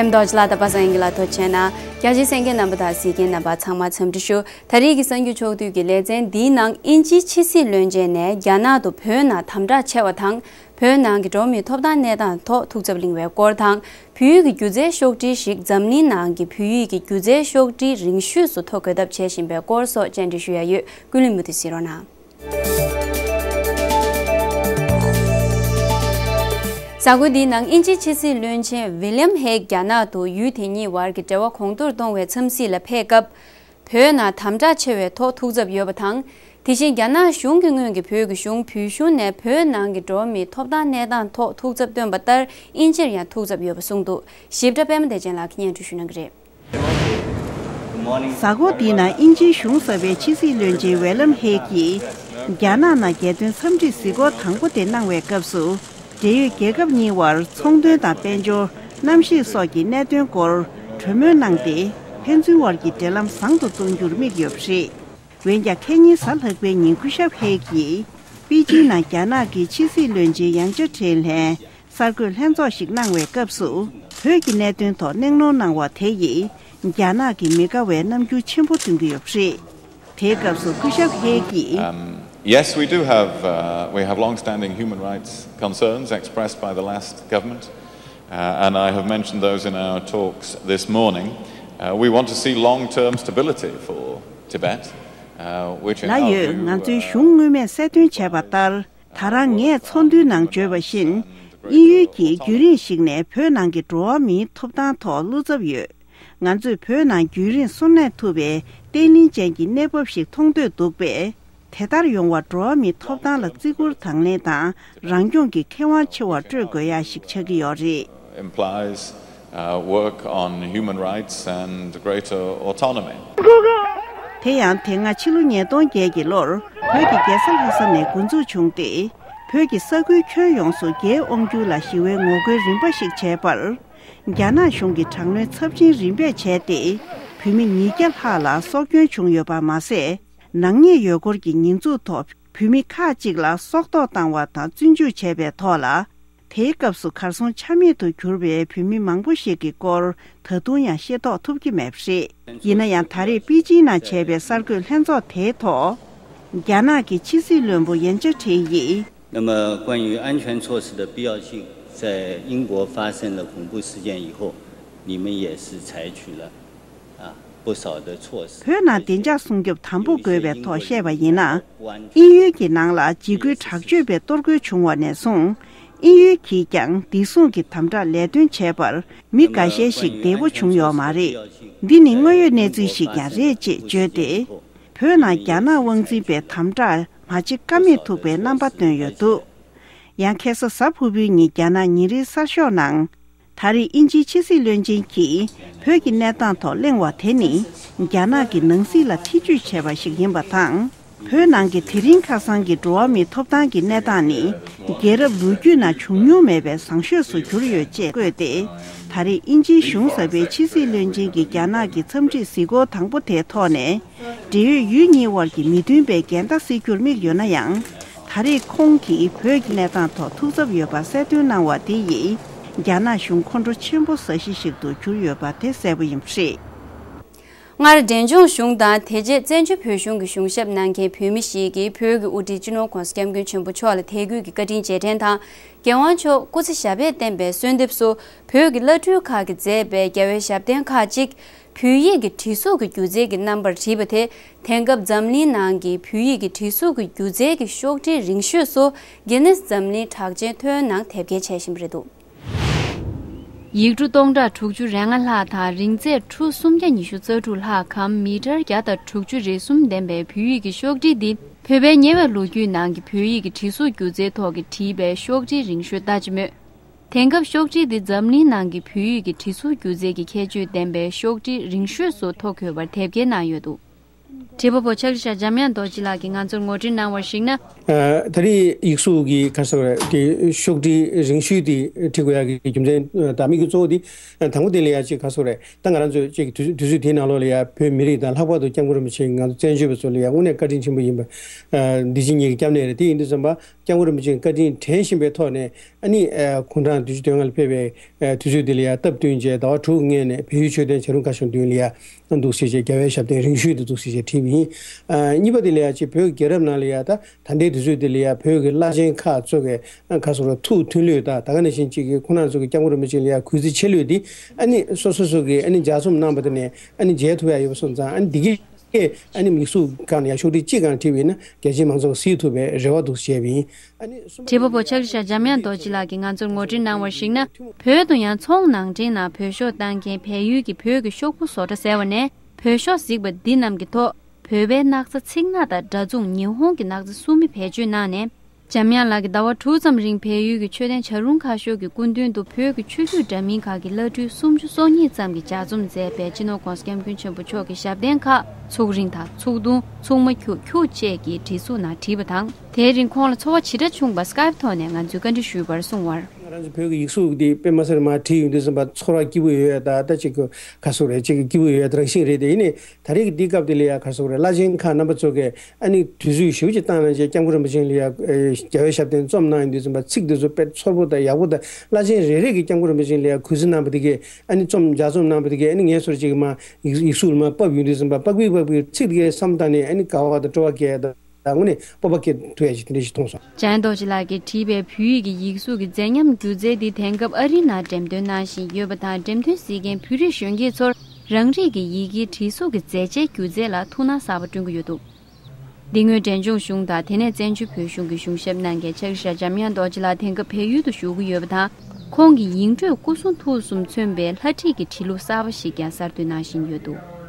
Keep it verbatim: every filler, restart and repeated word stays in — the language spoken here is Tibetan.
ཨེམ་རྡོ་རྗེ་ལགས་དང་པ་སངས་དབྱངས་ལགས་ཐུགས་རྗེ་གནང་། རྒྱ་ཆེའི་གསན་མཁན་རྣམ་པ་དང་གཟིགས་མཁན་རྣམ་པ་ཚང་མ་འཚམས་འདྲི་ཞུ། ད་རེས་ཀྱི་གསར་འགྱུར་ཕྱོགས་བསྡུས་ཀྱི་ལེ་ཚན་འདིའི་ནང་དབྱིན་ཇིའི་ཕྱི་སྲིད་བློན་ཆེན་ནས་རྒྱ་ནག་ཏུ་བོད་ནང་དམ་དྲག་ཆེ་བ་དང་། བོད་ནང་གི་འགྲོ་བ་མིའི་ཐོབ་ཐང་གནས་སྟངས་ཐོག་ཐུགས་འཚབ་གླེང་བའི་སྐོར་དང་། བོད་ཡིག་གི་སྒྱུ་རྩལ་ཤོག་དྲིལ་ཞིག་འཛམ་གླིང་ནང་གི་བོད་ཡིག་གི་སྒྱུ་རྩལ་ཤོག་དྲིལ་རིང་ཤོས་སུ་ཐོ་འགོད་ཐབས་བྱེད་བཞིན་པའི་སྐོར་སོགས་བཅར་འདྲི་ཞུ་ཡ་ཡོད། ཀུན་གླེང་མུ་མཐུད་གཟིགས་རོགས་གནང་། གཟའ་འཁོར་འདིའི་ནང་དབྱིན་ཇིའི་ཕྱི་སྲིད་བློན་ཆེན་ཝི་ལིམ་ཧེག་རྒྱ་ནག་ཏུ་ཡུལ་དེ་གཉིས་བར་གྱི་འབྲེལ་བ་གོང་མཐོར་གཏོང་བའི་འཚམས་གཟིགས་ལ་ཕེབས་སྐབས། བོད་ནང་དམ་དྲག་ཆེ་བའི་ཐོག་ཐུགས་འཚབ་ཡོད་པ་དང་། དེ་བཞིན་རྒྱ་ནག་གཞུང་གིས་སྔོན་གྱི་བོད་ཀྱི་གཞུང་བོད་གཞུང་ནས་བོད་ནང་གི་འགྲོ་བ་མིའི་ཐོབ་ཐང་གནས་སྟངས་ཐོག་ཐུགས་འཚབ་བཏོན་པ་ལྟར་དབྱིན་ཇིར་ཡང་ཐུགས་འཚབ་ཡོད་པ་གསུངས་འདུག་ཞིབ་ཕྲ་པད་མ་བདེ་ཆེན་ལགས་ཀྱིས་སྙན་སྒྲོན་ཞུ་གནང་གི་རེད། གཟའ་འཁོར་འདིའི་ནང་དབྱིན་ཇིའི་གཞུང་གསར་པའི་ཕྱི་སྲིད་བློན་ཆེན་ཝེ་ལམ་ཧེ་ཡིས་རྒྱ་ནག་ནང་རྒྱལ་དོན་འཚམས་འདྲིའི་གཟིགས་སྐོར་དང་པོ་དེ་གནང་བའི་སྐབས་སུ། འབྲེལ་ཡོད་རྒྱལ་ཁབ་གཉིས་བར་ཚོང་དོན་དང་དཔལ་འབྱོར། གནམ་གཤིས་སོགས་ཀྱི་གནད་དོན་སྐོར་གྲོས་མོལ་གནང་སྟེ། ཕན་ཚུན་བར་གྱི་འབྲེལ་ལམ་བཟང་དུ་གཏོང་རྒྱུར་དམིགས་ཡོད་པ་རེད། འོན་ཀྱང་ཁ་ཉིན་གཟའ་ལྷག་པའི་ཉིན་སྐུ་ཞབས་ཧེ་ཡིས་པེ་ཅིང་ནང་རྒྱ་ནག་གི་ཕྱི་སྲིད་བློན་ཆེན་ཡང་ཅེ་ཁྲེན་ལྷན་གསར་འགོད་ལྷན་ཚོགས་ཤིག་གནང་བའི་སྐབས་སུ། བོད་ཀྱི་གནད་དོན་ཐོག་གླེང་སློང་གནང་བ་དེ་ཡིས་རྒྱ་ནག་གི་མི་དགའ་བའི་རྣམ་འགྱུར་ཆེན་པོ་སྟོན་གྱི་ཡོད་པ་རེད། དེའི་སྐབས་སུ་སྐུ་ཞབས་ཧེ་ཡིས། Um, yes, we do have, uh, we have long-standing human rights concerns expressed by the last government, uh, and I have mentioned those in our talks this morning. Uh, we want to see long-term stability for Tibet, uh, which in ལ་our ཡོད། view, ང་ཚོའི uh, གཞུང་སྔོན་མས་གསལ་སྟོན་བྱས་པ་ལྟར། ད་རང་ངས་ཚོགས་འདུའི་ནང་བརྗོད་པ་བཞིན། དབྱིན་ཡུལ་གྱིས་རྒྱུན་རིང་ཞིག་ནས་བོད་ནང་གི་འགྲོ་བ་མིའི་ཐོབ་ཐང་ཐོག་བློ་འཚབ་ཡོད། ང་ཚོས་བོད་ནང་རྒྱུན་རིང་གསོན་གནས་ཐུབ་པའི་བརྟན་ལྷིང་ཅན་གྱི་གནས་བབ་ཞིག་མཐོང་འདོད་འདུག་པས། དེ་ལྟར་ཡོང་བར་འགྲོ་བ་མིའི་ཐོབ་ཐང་ལ་བརྩི་བཀུར་དང་ལེན་དང་རང་སྐྱོང་གི་ཁེ་དབང་ཆེ་བ་སྤྲོད་དགོས་ཡ་ཞིག་ཆགས་ཀྱི་ཡོད་རེད། Implies, uh, work on human rights and greater autonomy. དེ་ཡང་དེ་སྔ་ཕྱི་ལོ་ཉིས་སྟོང་བརྒྱད་ཀྱི་ལོར་བོད་ཀྱི་རྒྱལ་ས་ལྷ་ས་ནས་འགོ་འཛུགས་བྱུང་སྟེ། བོད་ཀྱི་ས་ཁུལ་ཁྱོན་ཡོངས་སུ་རྒྱའི་དབང་སྒྱུར་ལ་ཞི་བའི་ངོ་རྒོལ་རིམ་པ་ཞིག་བྱས་པར། རྒྱ་ནག་གཞུང་གིས་དྲག་གནོན་ཚབས་ཆེན་རིམ་པས་བྱས་ཏེ། བོད་མི་ཉིས་བརྒྱ་ལྷག་ལ་སྲོག་སྐྱོན་བྱུང་ཡོད་པ་མ་ཟད། ནག་ཉེས་ཡོད་སྐོར་གྱི་ཉེས་འཛུགས་ཐོག་བོད་མི་ཁག་ཅིག་ལ་སྲོག་ཐོག་བཏང་བ་དང་བཙོན་འཇུག་བྱས་པའི་ཐོག་ལ། དེའི་སྐབས་སུ་གར་སོང་ཆ་མེད་དུ་གྱུར་པའི་བོད་མི་མང་པོ་ཞིག་གི་སྐོར་ད་དུང་ཡང་ཤེས་རྟོགས་ཐུབ་ཀྱི་མེད་པ་རེད། ཡིན་ན་ཡང་ད་རེས་པེ་ཅིང་ནང་བྱས་པའི་གསར་འགོད་ལྷན་ཚོགས་དེའི་ཐོག་རྒྱ་ནག་གི་ཕྱི་སྲིད་བློན་པོ་ཡན་ཅེ་ཁྲེ་ཡིས། 那么，关于安全措施的必要性，在英国发生了恐怖事件以后，你们也是采取了啊不少的措施。 བོད་ནང་བདེ་འཇགས་སྲུང་སྐྱོབ་དམ་པོ་དགོས་པའི་ཐོག་བཤད་པ་ཡིན་ན། དབྱིན་ཡུལ་གྱི་ནང་ལ་འཇིགས་སྐུལ་དྲག་སྤྱོད་པའི་གཏོར་རྒོལ་བྱུང་བ་ནས་བཟུང་། དབྱིན་ཡུལ་གྱིས་ཀྱང་བདེ་སྲུང་གི་དམ་དྲག་ལས་དོན་བྱས་པར་མི་འགའ་ཤས་ཤིག་བདེ་པོ་བྱུང་ཡོད་མ་རེད། འདི་ནི་དངོས་ཡོད་གནས་ཚུལ་ཞིག་ཀྱང་རེད་ཅེས་བརྗོད་དེ། བོད་ནང་རྒྱ་ནག་དབང་འཛིན་པའི་དམ་དྲག་མ་བྱེད་ཀ་མེད་ཐུག་པའི་རྣམ་པ་བཏོན་ཡོད་འདུག་ཡང་ཁ་སང་གཟའ་ཕུར་བུའི་ཉིན་རྒྱ་ནག་ཉིན་རེའི་གསར་ཤོག་ནང་། ད་རེས་དབྱིན་ཇིའི་ཕྱི་སྲིད་བློན་ཆེན་གྱིས་བོད་ཀྱི་གནས་སྟངས་ཐོག་གླེང་བ་དེ་ནི། རྒྱ་ནག་གི་ནང་སྲིད་ལ་ཐེ་ཇུས་བྱས་པ་ཞིག་ཡིན་པ་དང་། བོད་ནང་གི་དེ་རིང་ཁ་སང་གི་འགྲོ་བ་མིའི་ཐོབ་ཐང་གི་གནས་སྟངས་ནི། རྒྱལ་རབས་ལོ་རྒྱུས་ནང་བྱུང་མྱོང་མེད་པའི་བཟང་ཤོས་སུ་གྱུར་ཡོད་ཅེས་བཀོད་དེ། ད་རེས་དབྱིན་ཇིའི་གཞུང་གསར་པའི་ཕྱི་སྲིད་བློན་ཆེན་གྱིས་རྒྱ་ནག་གི་འཚམས་འདྲིའི་གཟིགས་སྐོར་དང་པོ་དེའི་ཐོག་ནས། འབྲེལ་ཡོད་ཡུལ་གཉིས་དབར་གྱི་མི་མཐུན་པའི་འགལ་ཟླ་སེལ་རྒྱུར་དམིགས་ཡོད་ན་ཡང་། ད་རེས་ཁོང་གིས་བོད་ཀྱི་གནས་སྟངས་ཐོག་ཐུགས་འཚབ་ཡོད་པ་གསལ་སྟོན་གནང་བ་དེ་ཡིས། རྒྱ་ནག་གཞུང་ཁོང་ཁྲོ་ཆེན་པོ་ཟ་གཞི་ཞིག་ཏུ་གྱུར་ཡོད་པ་དེ་གསལ་པོ་ཡིན་པ་རེད། སྔར་འབྲས་ལྗོངས་གཞུང་དང་དེ་རྗེས་བཙན་བྱོལ་བོད་གཞུང་གི་གཞུང་ཞབས་གནང་མཁན་བོད་མི་ཞིག་གིས་བོད་ཀྱི་དབུ་ཁྲིད་སྤྱི་ནོར་༧གོང་ས་༧སྐྱབས་མགོན་ཆེན་པོ་མཆོག་ལ་དད་གུས་ཀྱི་བཀའ་དྲིན་རྗེས་དྲན་དང་། རྒྱལ་དབང་མཆོག་སྐུ་ཚེ་ཞབས་པད་བརྟན་པའི་གསོལ་འདེབས་སུ། བོད་ཀྱི་བླ་སྤྲུལ་ཁག་གིས་མཛད་པའི་རྒྱལ་བའི་ཞབས་བརྟན་ཁག་ཅིག་བོད་ཡིག་གི་བྲིས་གཟུགས་ཀྱི་སྒྱུ་རྩལ་གྱི་རྣམ་པར་བྲིས་པ་དེ། དེང་སྐབས་འཛམ་གླིང་ནང་གི་བོད་ཡིག་གི་བྲིས་གཟུགས་ཀྱི་སྒྱུ་རྩལ་གྱི་ཤོག་དྲིལ་རིང་ཤོས་སུ་གྷི་ནེ་སི་འཛམ་གླིང་གྲགས་ཅན་ཐོའི་ནང་དེབ་སྐྱེལ་བྱས་བཞིན་པ་རེད་འདུག་ཡིག་འབྲུ་སྟོང་ཕྲག་དྲུག་ཅུ་རེ་ལྔ་ལྷག་དང་རིང་ཚད་ཁྲུ་སུམ་བརྒྱ་ཉི་ཤུ་རྩ་དྲུག་ལྷག་གམ་མི་ཊར་བརྒྱ་དང་དྲུག་ཅུ་རེ་གསུམ་ལྡན་པའི་བོད་ཡིག་གི་ཤོག་དྲིལ་འདི། བོད་པའི་ཉེ་བའི་ལོ་རྒྱུས་ནང་གི་བོད་ཡིག་གི་བྲིས་གཟུགས་སྒྱུ་རྩལ་ཐོག་གི་བྲིས་པའི་ཤོག་དྲིལ་རིང་ཤོས་ལྟ་ཅི་སྨོས། དེང་སྐབས་ཤོག་དྲིལ་འདི་འཛམ་གླིང་ནང་གི་བོད་ཡིག་གི་བྲིས་གཟུགས་སྒྱུ་རྩལ་གྱི་ཁྱད་ཆོས་ལྡན་པའི་ཤོག་དྲིལ་རིང་ཤོས་སུ་ཐོ་འགོད་པར་དེབ་སྐྱེལ་གནང་ཡོད་འདུག་བྲིས་པ་པོ་ཕྱག་རི་ཤ་འཇམ་དབྱངས་རྡོ་རྗེ་ལགས་ཀྱིས་ང་ཚོར་ངོ་སྤྲོད་གནང་བར་གཞིགས་ན། ཨ། ད་རེས་ཡིག་གཟུགས་ཀྱི་ཁ་སོ་རེ་དེ་ཤོག་དྲིལ་རིང་ཤོས་དེ་བྲི་དགོས་ཡག་གི་རྒྱུ་མཚན་དང་དམིགས་ཡུལ་གཙོ་བོ་དེ་དང་པོ་དེ་ལ་ཡ་གཅིག་ཁ་སོ་རེ་ད་ང་རང་ཚོས་གཅིག་དུས་དུས་ཚོད་དེའི་ནང་ལོགས་ལ་ཡ་བོད་མི་རིགས་དང་ལྷག་པར་དུ་སྐྱབས་མགོན་རིན་པོ་ཆེ་ང་ཚོ་བཙན་བྱོལ་བ་ཚོ་ལ་ཡ་དངོས་གནས་བཀའ་དྲིན་ཆེན་པོ་ཡིན་པ་འདི་ཕྱི་གཉིས་ཀྱི་སྐྱབས་གནས་རེད། དེ་ཡིན་དུས་ཙམ་པ་སྐྱབས་མགོན་རིན་པོ་ཆེ་བཀའ་དྲིན་དྲན་བཞིན་པའི་ཐོག་ནས། ཨ་ནི། ཨ། དགུང་གྲངས་བདུན་ཅུ་དོན་ལྔ་ལ་ཕེབས་པའི། ཨ། དུས་ཚོད་འདི་ལ་ཡང་སྟབས་བསྟུན་བྱས་ཟླ་བ་དྲུག་སྔོན་ནས་བལ་ཡུལ་མཆོད་རྟེན་བྱ་རུང་ཁ་ཤོར་མདུན་ལ་ཡང་འདུག་སེ་བྱས་རྒྱལ་བའི་ཞབས་བརྟན་རིང་ཤོས་དེ་འདུག་སེ་བྱས་བྲིས་པ་ཡིན། ཨ། གཉིས་པ་འདི་ལ་ཡང་ཅིག་བོད་ཀྱི་རྒྱལ་རབས་ནང་ལ་ཡང་ད་ད་ལྟའི་དུས་ཚོད་འདི་ལ་ཡང་བོད་ཀྱི་བླ་ཆེན་ཁག་ཚོ་གི་ཁ་སོ་ར་ཐུགས་མཐུན་ལོས་དང་ད་ག་ནང་བཞིན་ཅིག་གི་ཁོང་རྣམ་ཚོ་གི་སྐྱབས་མགོན་རིན་པོ་ཆེ་ལ་ཡང་གུས་བརྩི་ཆེ་ལོས་འདི་ཨ་ནི་སོ་སོ་སོ་གི་ཨ་ནི་ལྗགས་རྩོམ་གནང་པ་དེ་ནས་ཨ་ནི་མཇལ་ཐུབ་ཡ་ཡོད་པ་སོང་ཙང་ཨ་ནི་འདི་གི་ཨ་ནི་མིག་ཟུང་སྒང་ནས་ཡང་ཤོག་དྲིལ་གཅིག་སྒང་བྲིས་པ་ཡིན་ན་རྒྱ་ཆེའི་མང་ཚོགས་གཟིགས་ཐུབ་པའི་རེ་བ་འདུག་བྱས་པ་ཡིན། ཨ་ནི་གསུམ་པ། བྲིས་པ་པོ་ཕྱག་རི་ཤ་འཇམ་དབྱངས་རྡོ་རྗེ་ལགས་ཀྱིས་ང་ཚོར་ངོ་སྤྲོད་གནང་བར་གཞིགས་ན། བོད་དུ་ཡང་ཚོང་ནང་འདྲེན་ནང་བོད་ཤོག་བཏང་མཁན་བལ་ཡུལ་གྱི་བོད་ཀྱི་ཤོག་བུ་བཟོ་གྲྭ་ཟེར་བ་ནས་བོད་ཤོག་གཟིགས་པ་འདི་རྣམས་ཀྱི་ཐོག་བོད་པའི་སྣག་ཚ་ཚིག་སྣ་དང་འདྲ་མཚུངས་ཉི་ཧོང་གི་སྣག་ཚ་གསུམ་མི་བེད་སྤྱོད་གནང་ནས། འཇམ་དབྱངས་ལགས་ཀྱིས་ཟླ་བ་དྲུག་ཙམ་རིང་བལ་ཡུལ་གྱི་མཆོད་རྟེན་བྱ་རུང་ཁ་ཤོར་གྱི་སྐུ་མདུན་དུ་བོད་ཀྱི་ཆོས་བརྒྱུད་འདྲ་མིན་ཁག་གི་བླ་སྤྲུལ་སུམ་ཅུ་སོ་གཉིས་ཙམ་གྱིས་ལྗགས་རྩོམ་མཛད་པའི་སྤྱི་ནོར་༸གོང་ས་༸སྐྱབས་མགོན་ཆེན་པོ་མཆོག་གི་ཞབས་བརྟན་ཁག་ཚུགས་རིང་དང་ཚུགས་ཐུང་། ཚུགས་མ་ཁྱུག་ཁྱུག་བཅས་ཀྱི་བྲིས་གཟུགས་ནང་བྲིས་པ་དང་། དེའི་རིང་ཁོང་ལ་ཚོར་བ་ཇི་འདྲ་བྱུང་བ་སྐའིབ་ཐོག་ནས་ང་ཚོས་བཀའ་འདྲི་ཞུས་པར་གསུངས་བར། ང་རང་ཚོ་བོད་ཀྱི་ཡིག་གཟུགས་འདི་དཔེ་མ་སྲིད་མར་བྲིས་ཡོང་དུས་ཙམ་པ་ཚོར་བ་སྐྱིད་པོ་ཡོད་ཡ། ད་ད་ཅིག་གི་ཁ་སོ་རེད། ཅིག་གི་སྐྱིད་པོ་ཡོད་ཡ་རང་བཞིན་རེད། དེ་ཡིན་ནའི་ད་རེས་ཀྱི་དུས་སྐབས་དེ་ལ་ཡ་ཁ་སོ་རེད། བླ་ཆེན་ཁག་རྣམ་པ་ཚོ་གིས་ཨ་ནི་དུས་ཚོད་ཞེ་པོ་ཅིག་བཏང་གནང་བྱས་སྐྱབས་མགོན་རིན་པོ་ཆེ་ལ་ཡ་རྒྱལ་བའི་ཞབས་བརྟན་རྩོམ་གནང་ཡོང་དུས་ཙམ་པ་ཚིག་དེ་ཚོ་དཔེ་ཚོར་པོ་དང་ཡག་པོ་དང་བླ་ཆེན་རེ་རེ་གིས་སྐྱབས་མགོན་རིན་པོ་ཆེ་ལ་ཡ་གུས་བརྩི་གནང་བ་དེ་གིས་ཨ་ནི་རྩོམ་ལྗགས་རྩོམ་གནང་བ་དེ་གིས་ཨ་ནི་ངས་སོར་ཅིག་མ་ཡིག་ཡིག་གཟུགས་ལ་མ་ཕབ་ཡོང་དུས་ཙམ་པ་པགས་པི་པགས་པི་ཚིག་དེ་གའི་བསམ་བཏང་ནས་ཨ་ནི་དགའ་བ་དང་སྤྲོ་བ་སྐྱེ་ད། ད་དངོས་གནས་སྤོབས་པ་སྐྱེ་ཐུབ་ཡ་ཅིག་དེ་འདྲ་ཞིག་མཐོང་སོང་། འཇམ་དབྱངས་རྡོ་རྗེ་ལགས་ཀྱིས་བྲིས་པའི་བོད་ཡིག་གི་ཡིག་གཟུགས་ཀྱི་མཛད་ཉམས་སྒྱུ་རྩལ་འདི་དེང་སྐབས་ཨ་རིའི་ནང་འགྲེམས་སྟོན་གནང་བཞིན་ཡོད་པ་དང་། འགྲེམས་སྟོན་གཟིགས་མཁན་བོད་རིགས་གཞོན་སྐྱེས་ཚོར་རང་རིགས་ཀྱི་ཡི་གེའི་བྲིས་གཟུགས་ཀྱི་མཛད་རྗེས་སྒྱུ་རྩལ་ལ་ཐུགས་སྣང་གསར་པ་བསྐྲུན་གྱི་ཡོད་འདུག་འདི་སྔོན་འབྲས་ལྗོངས་གཞུང་དང་དེ་ནས་བཙན་བྱོལ་བོད་གཞུང་གི་གཞུང་ཞབས་གནང་མཁན་ཕྱག་རི་ཤ་འཇམ་དབྱངས་རྡོ་རྗེ་ལགས་དེང་སྐབས་བལ་ཡུལ་དུ་བཞུགས་ཀྱི་ཡོད་པ་དང་། ཁོང་གི་ཡིག་འབྲུ་སྐུ་གཟུགས་ཐུགས་གསུམ་མཚོན་པའི་ལྷ་བྲིས་ཀྱི་བྲིས་ལུགས་གསར་པ་ཞིག་ཀྱང་གསར་གཏོད་གནང་བཞིན་ཡོད་འདུག